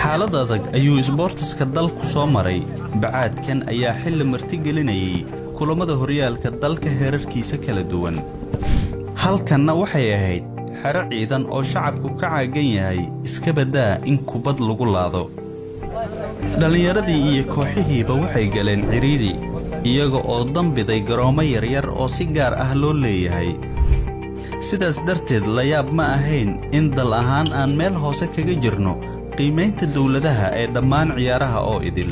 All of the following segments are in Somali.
Xaalad adag ayuu isboortiska dalku soo maray. Bacaadkan ayaa xilli martigelinayay kulammada horyaalka dalka heerarkiisa kala duwan. Halkanna waxay ahayd xero ciidan oo shacabku ka caagan yahay, iska baddaa in kubad lagu laado. Dhallinyaradii iyo kooxihiiba waxay galeen cidhiidhi, iyaga oo dambiday garoomo yaryar oo si gaar ah loo leeyahay. Sidaas darteed, layaab ma ahayn in dal ahaan aan meel hoose kaga jirno qiimaynta dowladaha ee dhammaan ciyaaraha oo idil.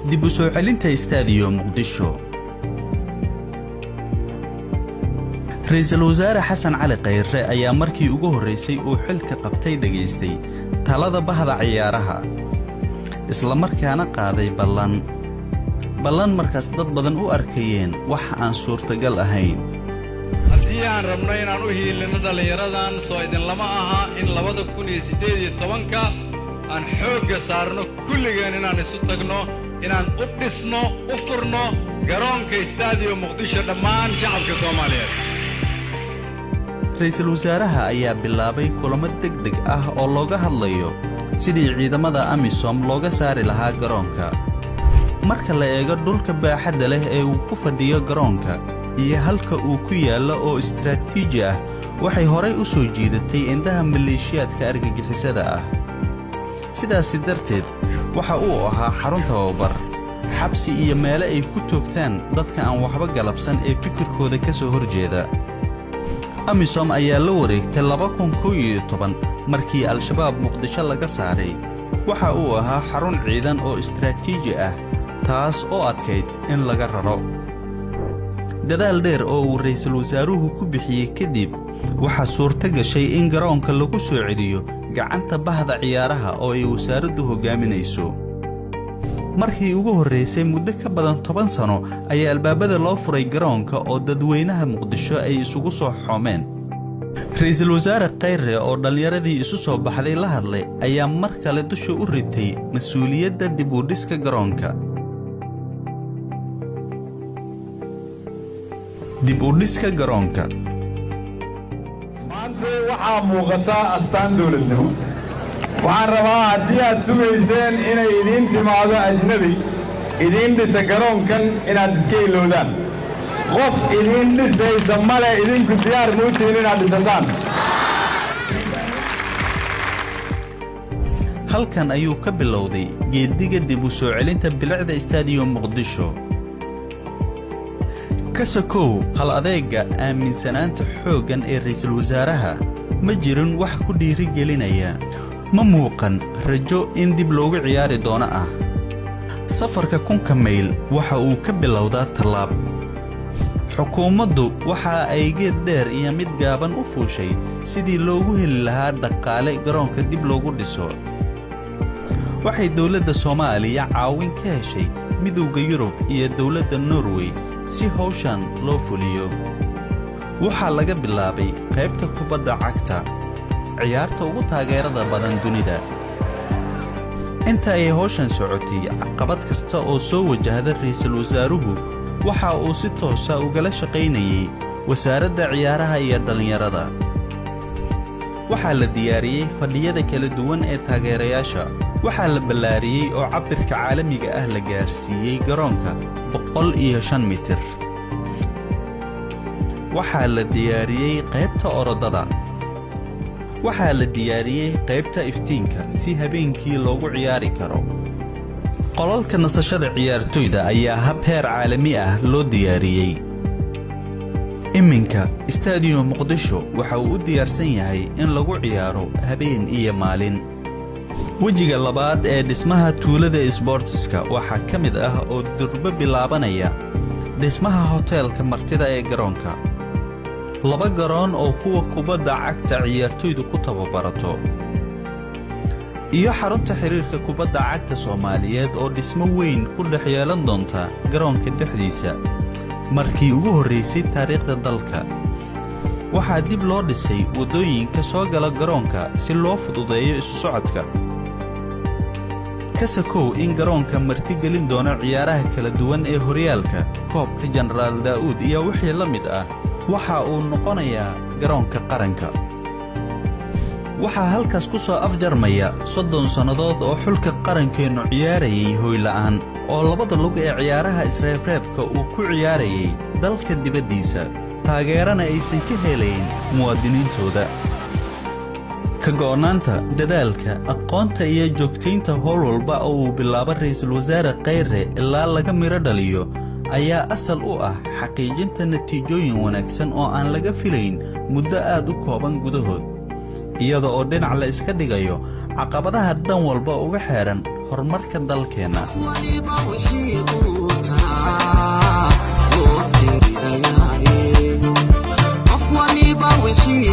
Dib u soo celinta Istaadiyo Muqdisho. Ra'iisul Wasaare Xasan Cali Khayre ayaa markii ugu horraysay uu xilka qabtay dhegaystay talada bahda ciyaaraha, isla markaana qaaday ballan, ballan markaas dad badan u arkayeen wax aan suurtagal ahayn. Haddii aan rabno inaan u hiilinno dhallinyaradan, soo idinlama aha in 2018-ka aan xoogga saarno kulligeen inaan isu tagno, inaan u dhisno, u furno garoonka Istaadiyo Muqdisho dhammaan shacabka Soomaaliyeed? Ra'iisul wasaaraha ayaa bilaabay kulamo deg deg ah oo looga hadlayo sidii ciidamada AMISOM looga saari lahaa garoonka. Marka la eego dhulka baaxadda leh ee uu ku fadhiyo garoonka iyo halka uu ku yaallo oo istaraatiiji ah, waxay horay u soo jiidatay indhaha maleeshiyaadka argagixisada ah. Sidaasi darteed, waxa uu ahaa xarun tababar, xabsi iyo meelo ay ku toogtaan dadka aan waxba galabsan ee fikirkooda ka soo horjeeda. AMISOM ayaa la wareegtay 2011 markii Al-Shabaab Muqdisho laga saaray. Waxa uu ahaa xarun ciidan oo istaraatiiji ah, taas oo adkayd in laga raro. Dadaal dheer oo uu ra'iisul wasaaruhu ku bixiyey kadib, waxaa suurto gashay in garoonka lagu soo celiyo gacanta bahda ciyaaraha oo ay wasaaraddu hoggaaminayso. Markii ugu horraysay muddo ka badan 10 sano ayaa albaabada loo furay garoonka oo dadweynaha Muqdisho ay isugu soo xoomeen. Ra'iisul Wasaare Khayre oo dhallinyaradii isu soo baxday la hadlay ayaa mar kale dusha u ritay mas-uuliyadda dib u dhiska garoonka. Dib u dhiska garoonka. Maanta waxaa muuqata astaan dawladnimo. Waxaan rabaa, haddii aad sugayseen inay idiin timaado ajnebi idiin dhisa garoonkan, inaad iska ilowdaan. Qof idiin dhisaysa male. Idinku diyaar ma u tihiin inaad dhisataan? Halkan ayuu ka bilowday geeddiga dib u soo celinta bilicda Istaadiyo Muqdisho. Ka sokow hal adeegga aaminsanaanta xooggan ee ra'iisul wasaaraha, ma jirin wax ku dhiirigelinaya. Ma muuqan rajo in dib loogu ciyaari doono ah. Safarka 1000-ka mayl waxa uu ka bilowdaa tallaab. Xukuumaddu waxa ay geed dheer iyo mid gaaban u fuushay sidii loogu heli lahaa dhaqaale garoonka dib loogu dhiso. Waxay dowladda Soomaaliya caawin ka heshay Midowda Yurub iyo dowladda Norway si hawshan loo fuliyo. Waxaa laga bilaabay qaybta kubadda cagta, ciyaarta ugu taageerada badan dunida. Inta ay hawshan socotay, caqabad kasta oo soo wajahda ra'iisul wasaaruhu waxa uu si toosa ugala shaqaynayay wasaaradda ciyaaraha iyo dhallinyarada. Waxaa la diyaariyey fadhiyada kala duwan ee taageerayaasha. Waxaa la ballaariyey oo cabbirka caalamiga ah la gaarsiiyey garoonka, 105 mitir. Waxaa la diyaariyey qaybta orodada. Waxaa la diyaariyey qaybta iftiinka si habeenkii loogu ciyaari karo. Qolalka nasashada ciyaartoyda ayaa hab heer caalami ah loo diyaariyey. Iminka Istaadiyo Muqdisho waxa uu u diyaarsan yahay in lagu ciyaaro habeen iyo maalin. Wejiga labaad ee dhismaha tuulada isboortiska waxaa ka mid ah oo durbo bilaabanaya dhismaha hoteelka martida ee garoonka, laba garoon oo kuwa kubadda cagta ciyaartoydu ku tababarato, iyo xarunta xiriirka kubadda cagta Soomaaliyeed oo dhismo weyn ku dhex yeelan doonta garoonka dhexdiisa markii ugu horraysay taariikhda dalka. Waxaa dib loo dhisay waddooyinka soo gala garoonka si loo fududeeyo isu socodka. Ka sakow in garoonka martigelin doono ciyaaraha kala duwan ee horyaalka, koobka Jenaraal Daa'uud iyo wixii la mid ah, waxa uu noqonayaa garoonka qaranka. Waxaa halkaas ku soo afjarmaya 30 sannadood oo xulka qarankeennu ciyaarayay hoyla'aan, oo labada lug ee ciyaaraha isreebreebka uu ku ciyaarayay dalka dibaddiisa, taageerana aysan ka helayn muwaadiniintooda. Ka go'naanta, dadaalka, aqoonta iyo joogtaynta howl walba oo uu bilaabo Ra'iisul Wasaare Khayre ilaa laga midho dhaliyo ayaa asal u ah xaqiijinta natiijooyin wanaagsan oo aan laga filayn muddo aad u kooban gudahood, iyada oo dhinac la iska dhigayo caqabadaha dhan walba uga xeedhan horumarka dalkeenna. Waliba wixii uu taraa loo tirinayaaye, qof waliba wixii